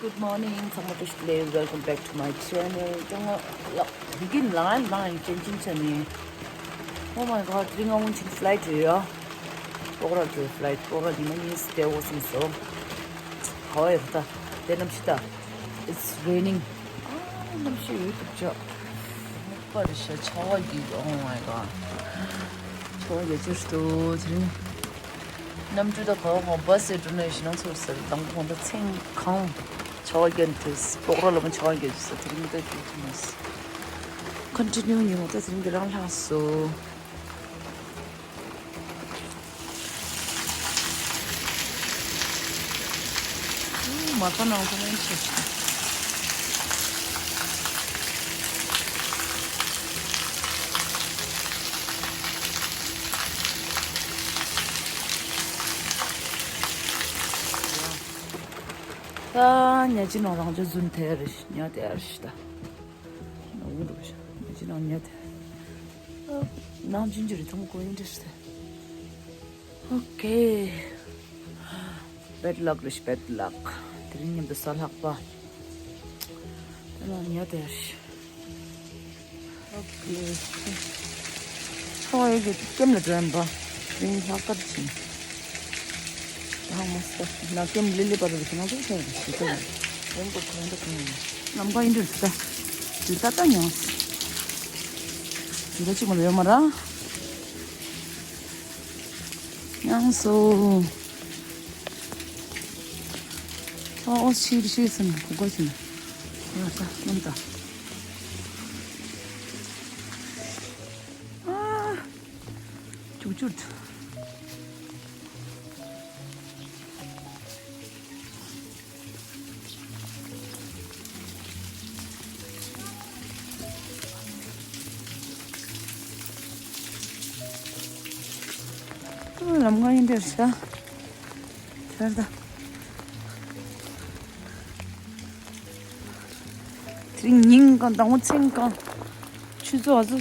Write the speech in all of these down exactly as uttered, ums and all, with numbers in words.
Good morning. ཚང་མ་བཀྲ་ཤིས་བདེ་ལེགས། Welcome back to my channel. ད་ང་ལ་བི་གིན་ལང་ལང་ཡིན་ཅན་ཅིན་ཆ་ནི། Oh my god, དེ་རིང་ང་དབུང་ཆེན་ཕི་ལའི་ཊི་རེད་ཡ། སྤོག་ར་ལ་འགྲོ་ཕི་ལའི་ཊི། སྤོག་ར་འདི་ན་ཉིན་སི་ཏེ་འོ་སིང་སོ། ག་བ་ཡོད་ད། དེ་གནམ་གཤིས་ད། It's raining. ཨ་གནམ་གཤིས་འོད་ཐུབ་ཅག་མོག་པ་རེད་ཤག་ཆར་པ་རྒྱག་གི། Oh my god. ཆར་པ་རྒྱག་ཅེས་འདུག་དེ་རིང་། གནམ་གྲུ་ད་ག་བ་ཧོ་བ་སེ་འགྲོ་ན་ཡོད་ཤི་ན་ཚོར་ཟེར། དང་པོ་ཧོ་ད་མཚན་གང་ཆར་པ་རྒྱག་ནས་ཐོས། སྤོག་ར་ལ་མ་ཆར་པ་རྒྱག་ཅེས་ཟེར། དེ་རིང་ད་རྒྱག་ཐུབ་མ་སོང་། Continue ཉིན་མོ་ད་དེ་རིང་གི་རང་ལྷག་སོ། མར་པ་ནང་ཁོ་མོ་ཆེ་ཆེ། ད་ཉ་ཅི་ནང་རང་ཅོ་རྫུན་ཐེ་རེ་ཉ་དེ་ཨར་ཤི་ད། ནང་འདུག་ཤ་ཉ་ཅི་ནང་ཉ་དེ། ནང་ཅིན་ཅི་རི་ཐུང་ཀོ་ཡིན་འདྲ་ཤི་ད། Okay. Bad luck རེད་ཤག bad luck. དེ་རིང་མཉམ་དུ་གཟའ་ལྷག་པ། དེ་ལ་ཉལ་བསྡད་ཤག Okay. ཚོང་ཡོད་ཀྱི་ཀེམ་ལ་འགྲོ་ཡིན་པ། དེ་རིང་ལྷག་དཀར་ཕྱིན། ཧང་མ་སི་ན་ཀེམ་ལི་ལི་པ་རུ་ཁྱེད་རང་ཚོ་ཚོང་ཡོད་ཞིག་ཚོ་ཡོད། ཡོང་དགོས་ཚོང་འདྲ་གང་ཡིན། ལམ་ཁ་ཡིན་འདྲ་ཟི་ད། ཟི་ད་ད་མྱོང་། ཟི་ད་གཅིག་མ་ལ་ཡོད་མ་ར། མྱངས་སོ། ཨོ་ཨོ་ཤིར་ཤིར་སོང་གོ་གོ་ཤིན། ཡ་ས་ནམ་ད། ཨ། ཅུག་ཅུག་ལམ་ཁ་ཡིན་འདྲ་ཤག་དེར་ད། དེ་རིང་ཉིན་གང་དང་པོ་མཚན་གང་། ཆུ་ཚོད་ཨ་ཟུ།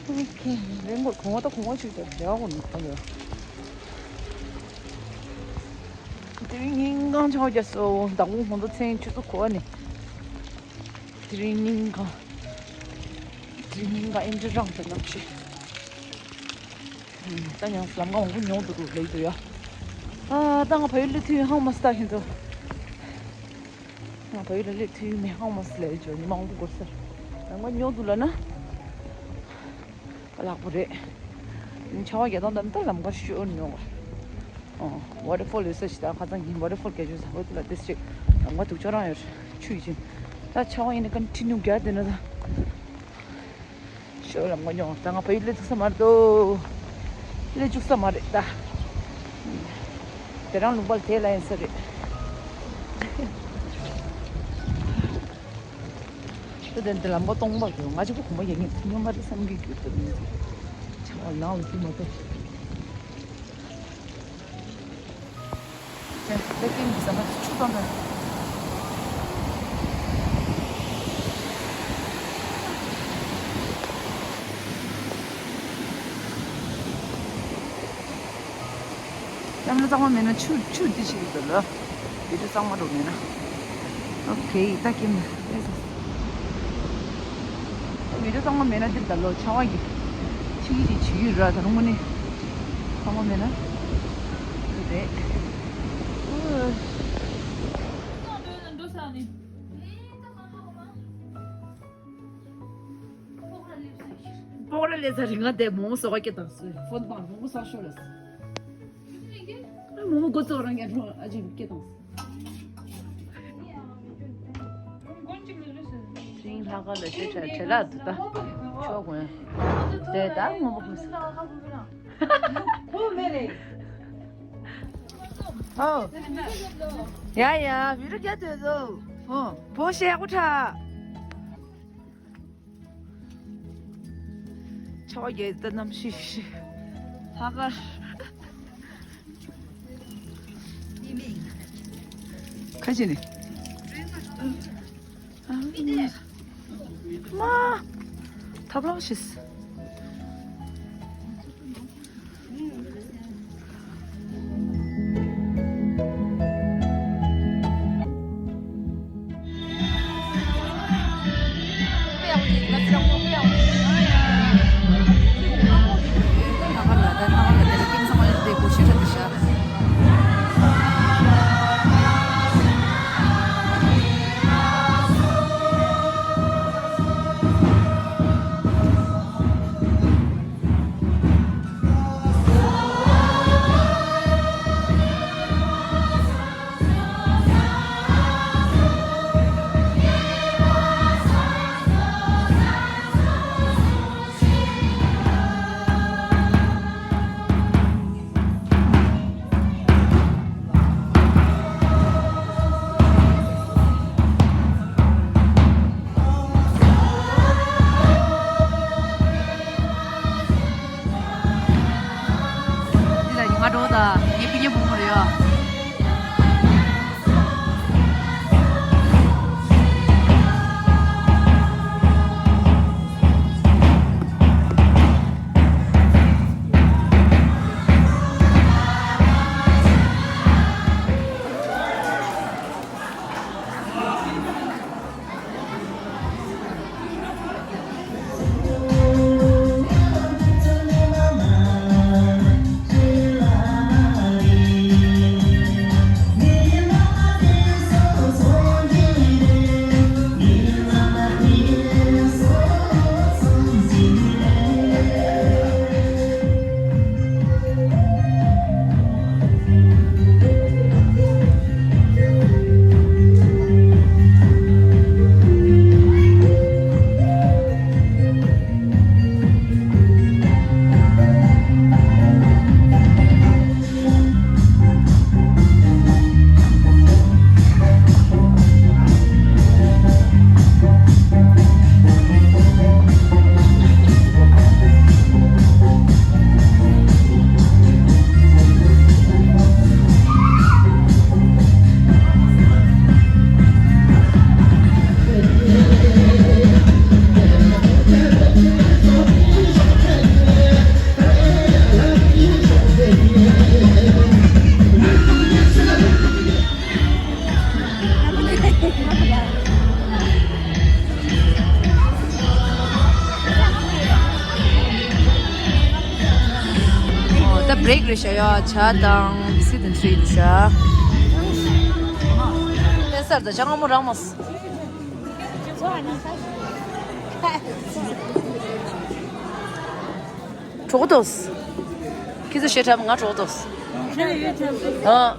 ཨོ་ཁེ། རེད་མགོ་གོང་བ་ད་གོང་བ་ཞིག་ད་བྱེད་ཨ་གོ་ནི་ད་ཡོད། དེ་རིང་ཉིན་གང་ཆར་པ་རྒྱག་སོང་། དང་པོ་ཧོན་དུ་མཚན་ཆུ་ཚོད་གོ་བ་ནི། དེ་རིང་ཉིན་གང་། དེ་རིང་ཉིན་གང་ཨིན་འདྲ་རང་དུ་གནམ་གཤིས། ད་ཡང་ལམ་ཁ་མང་པོ་ཉོ་འདུག་ལེགས་འདུག་ཡ། ཨ་ད་ང་ཕ་ཡུལ་ལ་ཐུག་ཡོང་ཧང་མ་སི་ད་ཧིན་དུ། ང་ཕ་ཡུལ་ལ་སླེབས་ཐུབ་མེད་ཧང་མ་སི་ལས་ཅོ་ཉི་མ་མང་པོ་འགོར་ས། ལམ་ཁ་ཉོ་འདུག་ལ་ན། ལགས་པོ་རེད། ཆར་པ་རྒྱག་སྟངས་དང་ད་ལམ་ཁ་ཤོར་ཉོ་ག་ཨོ། ཝ་ཊར་ཕོལ་ཡོད་ས་ཞིག་ད་ཁ་སང་གི་ཝ་ཊར་ཕོལ་སྐད་ཅོ་ས་ཧོ་ཏི་ལ་ཏི་ཞིག་ལམ་ཁ་དུག་ཅོག་རང་ཡོད་ཆུ་ཡི་ཆིན། ད་ཆར་པ་ཡིན་ན་ཀོན་ཊི་ནིའུ་རྒྱག་དེ་ན་ད། ཤོ་ལ་མ་ཉོ། ད་ང་ཕ་ཡུལ་ལ་ཚུགས་ས་མ་རེད་དོ། ལ་བཅུག་ས་མ་རེད་ད། དེ་རང་ལུང་པ་ལ་དེ་ལ་ཡིན་ས་རེད། ད་དེ་འདི་ལམ་པ་སྟོང་པ་འགྲོ། ང་གཅིག་པུ་གོམ་པ་རྒྱག་མཁན་ཉོ་མ་རེད་བསམ་གི་རྒྱུ་ད་མིན་ཚེ། ཆར་པ་ནང་ལ་འཛུལ་མ་ཐུབ། ད་ཀིང་གི་ཟ་མ་ཆུ་བཏང་ད། ཡང་ན་གཙང་མ་མེད་ན་ཆུ་ཆུ་འདི་ཞིག་ཡོད་ལ། བི་ཌིའོ་གཙང་མ་འགྲོ་མེད་ན། ཨོ་ཁེ། ད་ཀིང་ལ་ལས་སོང་། བི་ཌིའོ་གཙང་མ་མེད་ན་འདིར་ད་ལོ་ཆར་པ་གི་ཕྱི་གི་ཅིག་བྱེད་ཀྱི་ཡོད་ར། ད་རུང་དངོས་གནས་གཙང་མ་མེད་ན་འདི་རེད། ཨོ། སྤོག་ར་ལས་ས་རི་ང་དེ་མོ་སོག་སྐད་བཏང་སོང་། ཕོན་པང་མོ་ས་ཤོར་ལ་སོང་། མོ་མོ་གོ་ཚོ་རང་ཡར་འགྲོ་ཨ་ཅེ་སྐད་བཏང་སོང་། སིང་ལྷ་ཁ་ལ་ཤེ་ཁྲ་ཁྲེ་ལ་དུ་ད་ཆོག་གོ་ཡ། དེ་ད་མོ་མོ་གོ་སོང་། ཧོ། ཡ་ཡ་བི་རུ་རྒྱ་དོད་ཟོ། ཧོ་བོ་ཤེ་ཡ་གོ་ཁྲ། ཆར་པ་རྒྱག་ད་གནམ་གཤིས་ཤིག་ལྷག་དཀར། ཁ་ཅིག་ནི། མ། ཐབ་ལོག་ཤིས། ད་བྷི་རེག་རེད་ཤག་ཡ། ཇ་དང་བི་སི་དང་ཚུལ་འདུག་ཤག། ཨེ་སར་ད་ཇ་སྔ་མོ་རག་མ་སོང་། གྲོགས་དོ། ཁྱེད་ཚོ་ཤེས་ཁྲབ་ང་གྲོགས་དོ། ཨ།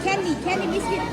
Candy, candy biscuit.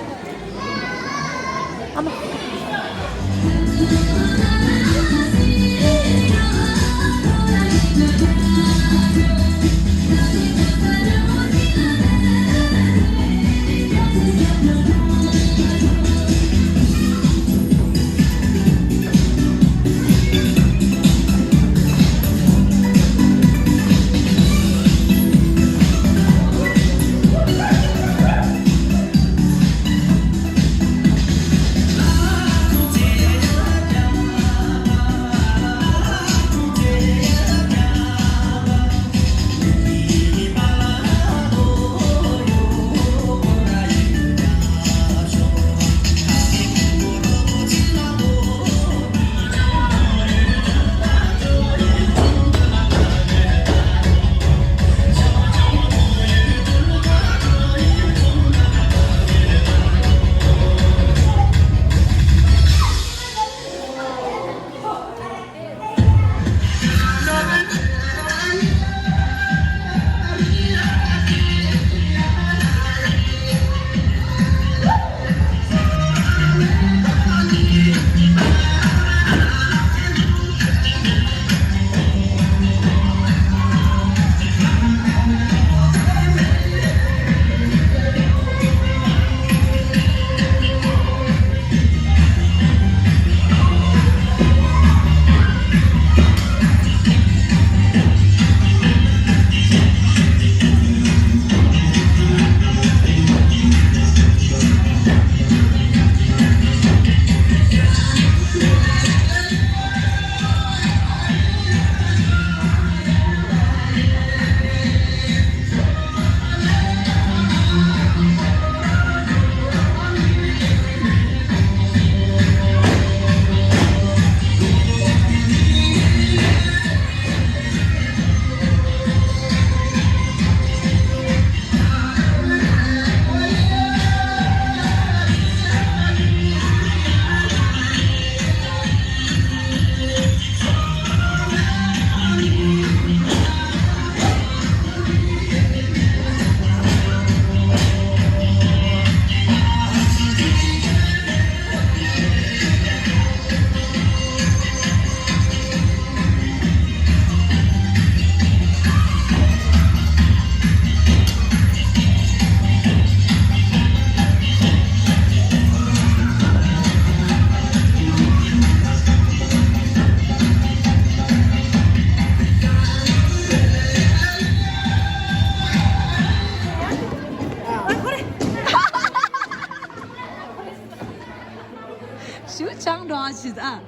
ཞུ་ཆང་འགྲོ་ཨ་ཕྱིས་ཨ།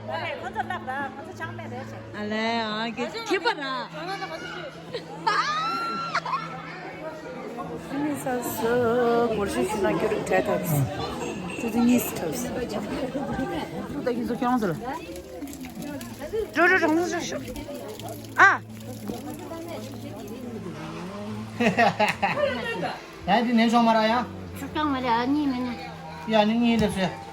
ཁོ་ཚོ་ལབ་ད་ཁོ་ཚོ་ཆང་མེད་རེད་ཟེར། ཨ་ལེ་ཨ་ཀེ་ཁྱི་པ་ར། ཨ་ནི་ས་སུ་ངོ་ཤེས་ཤུ་ན་ཁྱོད་རིག་བྲལ་ཐབས། ཁྱོད་ཚོ་གཉིས་སུ་ཐབས། ད་ཁྱི་ཚོ་ཁྱོད་རང་ཚོ་ལ། འགྲོ་འགྲོ་རང་ཚོ་ཤོག་ཤོག་ཨ། ཡང་དེ་ནན་ཤོག་མ་ར་ཡང་། ཆུ་སྐྱོང་མ་རེད་ཨ་གཉིས་མིན་ན། ཡ་ནི་གཉིས་སླེབས་སོང་།